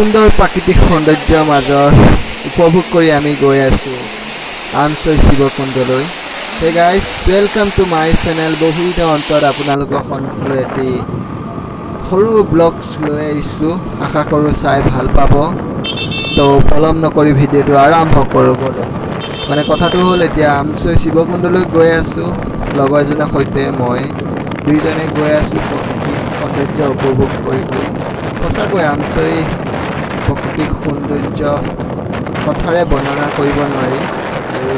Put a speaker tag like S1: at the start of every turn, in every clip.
S1: সুন্দৰ প্ৰাকৃতিক সৌন্দৰ্যৰ মাজৰ উপভোগ কৰি আমি গৈ আছোঁ Amchoi শিৱকুণ্ডলৈ। Hey guys, welcome to my channel. বহুদিনৰ অন্তত আপোনালোকৰ সন্মুখলৈ এটি সৰু ব্লগছ লৈ আহিছোঁ, আশা কৰোঁ চাই ভাল পাব। তো পলম নকৰি ভিডিঅ'টো আৰম্ভ কৰোঁ ব'লক। মানে কথাটো হ'ল, এতিয়া আমচৈ শিৱকুণ্ডলৈ গৈ আছোঁ লগৰ এজনৰ সৈতে, মই দুইজনে গৈ আছোঁ প্ৰকৃতিক সৌন্দৰ্য উপভোগ কৰি কৰি। সঁচাকৈ আমচৈ প্ৰকৃতিক সৌন্দৰ্য কথাৰে বৰ্ণনা কৰিব নোৱাৰি। আৰু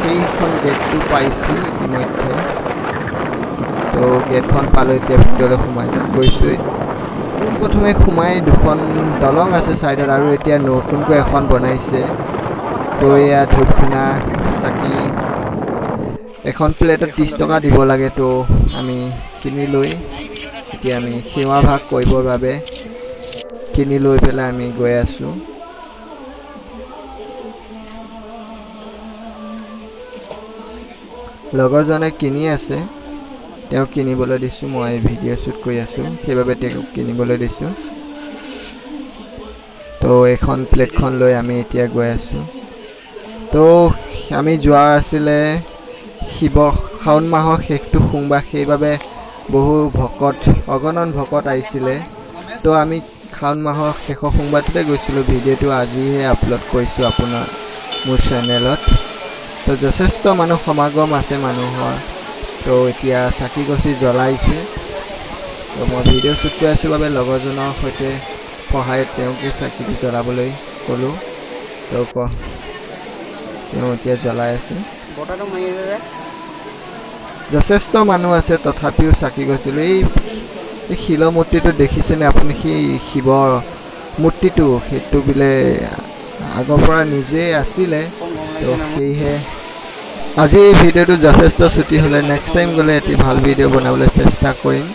S1: সেইখন গেটটো পাইছোঁ ইতিমধ্যে, তো গেটখন পালোঁ, এতিয়া ভিতৰলৈ সোমাই যাওঁ গৈছোঁ। পোনপ্ৰথমে সোমাই দুখন দলং আছে ছাইডত, আৰু এতিয়া নতুনকৈ এখন বনাইছে। তো এয়া ধূপ ধূনা চাকি এখন প্লেটত 30 টকা দিব লাগে। তো আমি কিনি লৈ এতিয়া আমি সেৱা ভাগ কৰিবৰ বাবে কিনি লৈ পেলাই আমি গৈ আছোঁ। লগৰজনে কিনি আছে, তেওঁক কিনিবলৈ দিছোঁ, মই ভিডিঅ' শ্বুট কৰি আছোঁ সেইবাবে তেওঁক কিনিবলৈ দিছোঁ। তো এইখন প্লেটখন লৈ আমি এতিয়া গৈ আছোঁ। তো আমি যোৱা আছিলে শিৱ শাওণ মাহৰ শেষটো সোমবাৰ, সেইবাবে বহু ভকত অগণন ভকত আহিছিলে। তো আমি শাওণ মাহৰ শেষৰ সোমবাৰটোতে গৈছিলোঁ। ভিডিঅ'টো আজিহে আপলোড কৰিছোঁ আপোনাৰ মোৰ চেনেলত। তো যথেষ্ট মানুহ সমাগম আছে মানুহৰ। তো এতিয়া চাকি গছি জ্বলাইছে। তো মই ভিডিঅ' শ্বুট কৰি আছোঁ বাবে লগৰজনৰ সৈতে সহায়ত তেওঁকে চাকিটো জ্বলাবলৈ ক'লোঁ। তো তেওঁ এতিয়া জ্বলাই আছে। যথেষ্ট মানুহ আছে, তথাপিও চাকি গছিলো। এই শিলৰ মূৰ্তিটো দেখিছেনে আপুনি? সেই শিৱৰ মূৰ্তিটো সেইটো বোলে আগৰ পৰা নিজেই আছিলে। তো সেয়েহে আজি এই ভিডিঅ'টো যথেষ্ট ছুটি হ'লে নেক্সট টাইম গ'লে এটি ভাল ভিডিঅ' বনাবলৈ চেষ্টা কৰিম।